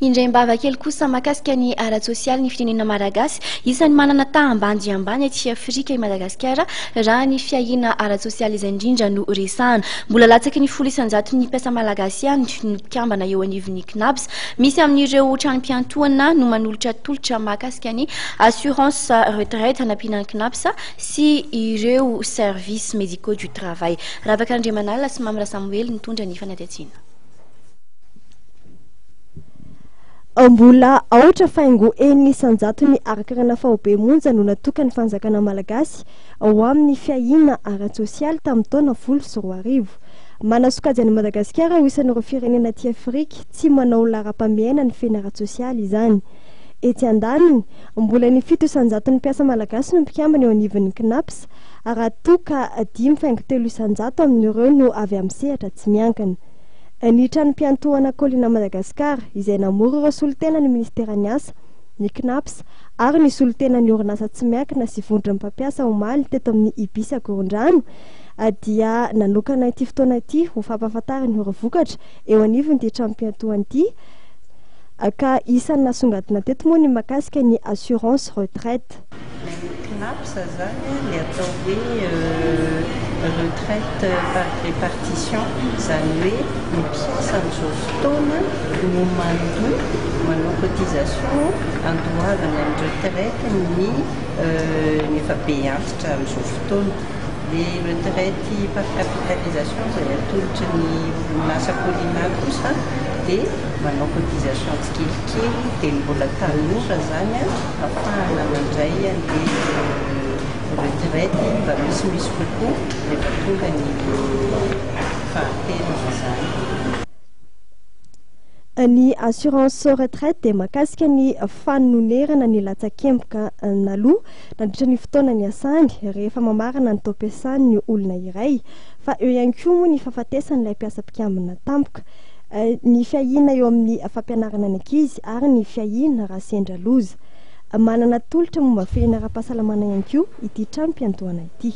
Indraim-bava kely kosa mahakasika ny ara-tsosialy ny firenena malagasy. Isan'ny manana taha ambany dia ambany aty Afrika i Madagasikara raha ny fiahiana ara-tsosialy izay indrindra no resahana. Mbola latsaky ny 10 isan-jaton'ny mpiasa malagasy ihany no mpikambana eo anivon'ny Cnaps. Misy amin'ireo tranom-piantohana no manolotra tolotra mahakasika ny assurance retraite hanampiana ny Cnaps sy ireo services médicaux du travail. Ravaka Andriamanalina sy Mamy Rasamoely nitondra ny fanadihadiana. Mbola aotra faingo enina isan-jaton'ny harin-karena faobe monja no natokan'ny fanjakana malagasy ho amin'ny fiahiana ara-tsosialy tamin'ny taona 2010. Manasokajy an'i Madagasikara ho isan'ireo firenena aty Afrika tsy manao laharam-pahamehana ny fena ara-tsosialy izany. Etsy andaniny, mbola ny 7% mpiasa malagasy no mpikambana eo anivon'ny Cnaps, raha toa ka 5,3% amin'ireo no avy amin'ny sehatra tsy miankina. Ny tranom-piantohana Colina Madagascar, izay namory ireo solontenan'ny minisiteran'ny Asa, ny Cnaps ary ny solontenan'ny orinasa tsy miankina sy vondron'ny mpampiasa omaly teto amin'ny Ibis Ankorondrano, dia nanokana ity fotoana ity ho fampahafantarana ireo vokatra eo anivon'ity tranom-piantohana ity, ka isan'ny nasongadina teto moa ny mahakasika ny assurance retraite. Ny Cnaps zany ny atao hoe retraite par répartition, izany hoe ny mpiasa amin'izao fotoana no mandoa, manao cotisation andoavana ny retraite ny ny efa be antitra amin'izao fotoana. Ny retraite par capitalisation izay atolotry ny orinasa Colina kosa dia manao cotisation tsikelikely dia ny mbola tanora izany afahana mandray an'ilay retraite mba misimisy kokoa rehefa tonga ny fahaterana izany. Ny assurance retraite dia mahakasika ny fanonerana ny latsakemboka naloa nandritra ny fotoana niasany rehefa mamarana ny taom-piasany ny olona iray, fa eo ihany koa moa ny fahafatesan'ilay mpiasa mpikambana tampoka, ny fiahiana eo amin'ny fampianarana ny ankizy ary ny fiahiana raha sendra loza. Manana tolotra momba fihina ara-pahasalamana ihany koa ity tranom-piantohana ity.